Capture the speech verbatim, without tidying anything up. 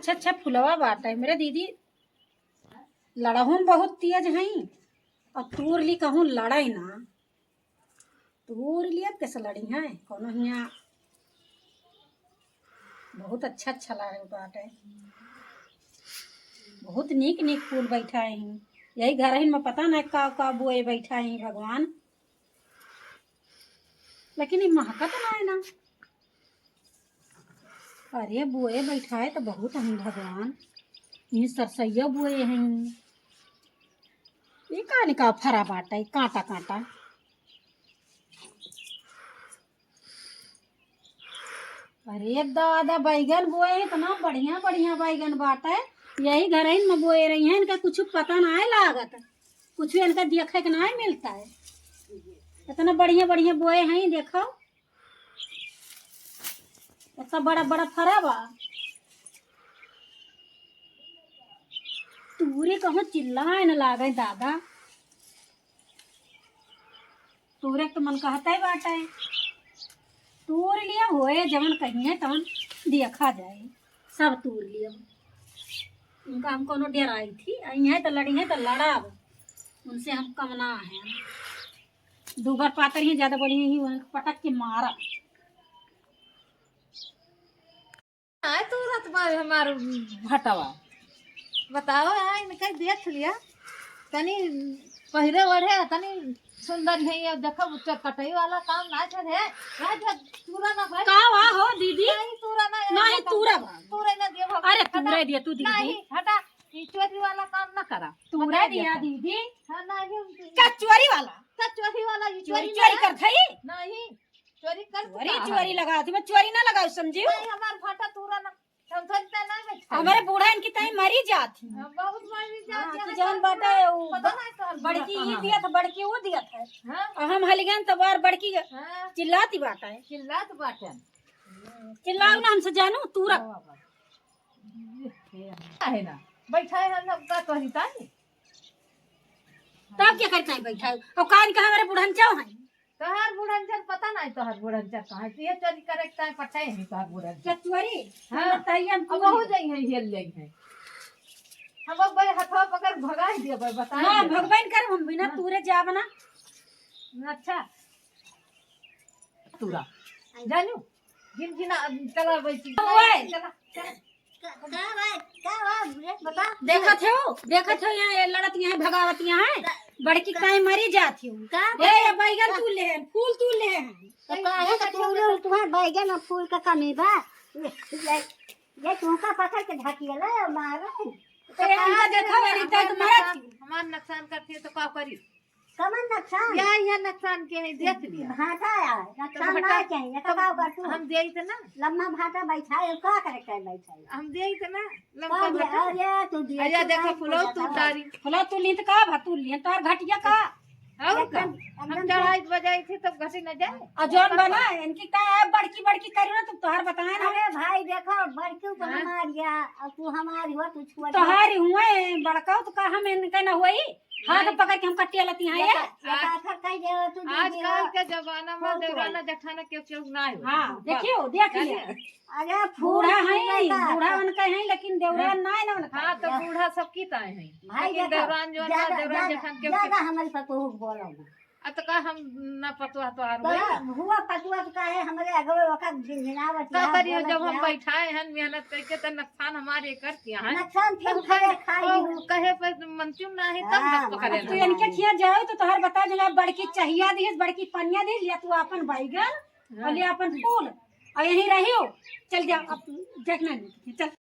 अच्छा, अच्छा फुलवा बाटे मेरे दीदी, लड़हुन बहुत तेज हई, और तूर ली कहूँ लड़े ना, तूर ली अब कैसे लड़ी हैं, कोनो हियाँ बहुत अच्छा अच्छा लागे बाटे, बहुत नीक नीक फूल बैठा हैं। यही घर ही में पता नहीं का का बोए बैठा हैं भगवान, लेकिन ये महकत ना है ना। अरे बोए बैठाए तो बहुत हैं भगवान, ये सरसैया बोए हैं, ये का निका फरा बाटे कांटा कांटा। अरे दादा, बैगन बोए, इतना बढ़िया बढ़िया बैगन बाटे, यही घरइन में बोए रही हैं, इनका कुछ पता ना है लागत, कुछ इनका देखे के ना मिलता है। इतना बढ़िया बढ़िया बोए हैं, देखो, इतना बड़ा बड़ा फरा बा। तूरे कहूँ चिल्लाए न लागे दादा, तूरे तो मन कहता ही बाटे, तूर लिया होए जवन कहिए तवन देखा जाए, सब तूर लिया। उनका हम कोनो डराई थी, आई हैं तो लड़ी हैं तो लड़ाब, उनसे हम कम ना हैं। दू बार पातर ही ज्यादा बोली ही, उनके पटक के मारा। आए तूरत बा हमार भटवा। बताओ, आ इनका देख लिया, तनी पहिरे ओढ़े, तनी सुंदर है। ये देखो, चरकटई वाला काम ना करे। आ, जो तूरा ना भाई। का हुआ हो दीदी? नहीं, तूरा ना, नहीं, तूरा बा। तूरा ना दियो, अरे, हटा। तूरा दिया तू दीदी। नहीं, हटा, ये चोरी वाला काम ना करा। तूरा हटा दिया दिया। दीदी। हाँ, नहीं, हम का चोरी वाला? का चोरी वाला? ये चोरी, चोरी चोरी ना। कर खाई? नहीं। चोरी कर चोरी, चोरी लगा थी, मैं चोरी ना लगाऊ, समझियो? नहीं, हमार भाटा तूरा ना, हम सोचते ना बैठा। हमारे बूढ़ा इनकी ताई मरी जात ही। हाँ, बहुत मरी जात हाँ, है, कि जौन बाटे, उ पता ब-, नहीं कहाँ बड़की ये कहाँ दिया था, बड़की वो दिया था। हाँ। और हम हलिगन तो बार बड़की हाँ। चिल्लाती बाटा है। चिल्लात बाटा। चिल्लाओ ना हमसे जानू, तूरा। हाँ, बाबा। ये है ना, बैठा है हम लोग का कही ताई। तब क्या करता है बैठा है? और कान का हमारे बुढ़न चाहो है? तोहार बुढ़न चल पता नहीं, तोहार बुढ़न चल कहाँ है? ये चोरी करे के ताई पठाए हैं तोहार बुढ़न चल। चचुआरी? हाँ। बताइए हम अब वहू जाई हैं, हेल जाई हैं। हम अब भाई हथवा पकड़ भगाई दिया भाई, बताइए। हाँ, भगवान कर हम बिना हाँ। तूरे जाब ना। अच्छा। तूरा। जानू, गिन गिना, चला बैठी। ओए। चला, चला। का, का बा, का बा, बता। देखत हो, देखत हो, यहाँ ये लड़त यहाँ भगावत यहाँ है। बड़की काहे मरी जात हो? का ए, ये बैगन तूल ले हैं, फूल तूल ले हैं। तो काहे का तूल ले, तुम्हारे बैगन और फूल का कमी बा? ये, ये, ये तुमका पकड़ के ढकिया ले मारे। तो इनका देखो, इनका तो मारा। हमार नुकसान करती है तो का करी? कमन नुकसान? या, या नुकसान के है, देख लिया। भाटा है, तो नुकसान भाटा ना चाहिए, तो तो का कर तू? हम देई त ना। लम्बा भाटा बैठाए, का करे के बैठाए? हम देई त ना, लम्बा का दे? भाटा। अरे, तू दे, अरे, तू देखो, काहे फुलौ को तू बतावा? तारी। फुलौ तू लीत का भा तू लीत, तार घटिया का? और का? एकदम, हम एकदम चढ़ाई बजाई थे, तब घटी न जाए। और जौन बना, इनकी का है, बड़की, बड़की करी ना, तू तोहार बताए ना। अरे भाई, देखो, बड़की तो हाँ। हमार या, और तू हमार हुआ, तू छुआ तोहार हुए, बड़का तो का हम इनका ना हुई? हाथ नहीं। पकड़ के हम कटिया लेती हैं, ये ये। का, ये का आजकल के जमाना में देवराना जेठाना केहू केहू ना हो। हाँ, देखियो, देख लिया। अरे, बूढ़ा है, बूढ़ा उनका है, लेकिन देवरान ना है ना उनका। हाँ, तो बूढ़ा सबकी ताए हैं। भाई, लेकिन देखो, देवरान जो है, ज्यादा, देवरान ज्यादा, जेठान केहू ज्यादा केहू। हमारे पतोह को बोलो ना। अब तो का हम ना पतोह तोहार तो हुई? हुआ पतोह तो का है, हमारे अगवे वक्त झिनझिनावत का यहाँ करियो, बोलत जब हम यहाँ। बैठाए हैं मेहनत करके, तो नुकसान हमारे कर दिया है। नुकसान फिर तो खाए, हम खाए तो नहीं। कहे पे मनती ना है, तब हाँ, तक पकड़े अब तू ना। इनके खिया जाओ तो तोहर बता देना, बड़की चहिया दिहिस, बड़की पनिया दिहिस, या तू अपन बैगन हाँ। और या अपन फूल और यहीं रहियो, चल जा, अब देखना नहीं, चल।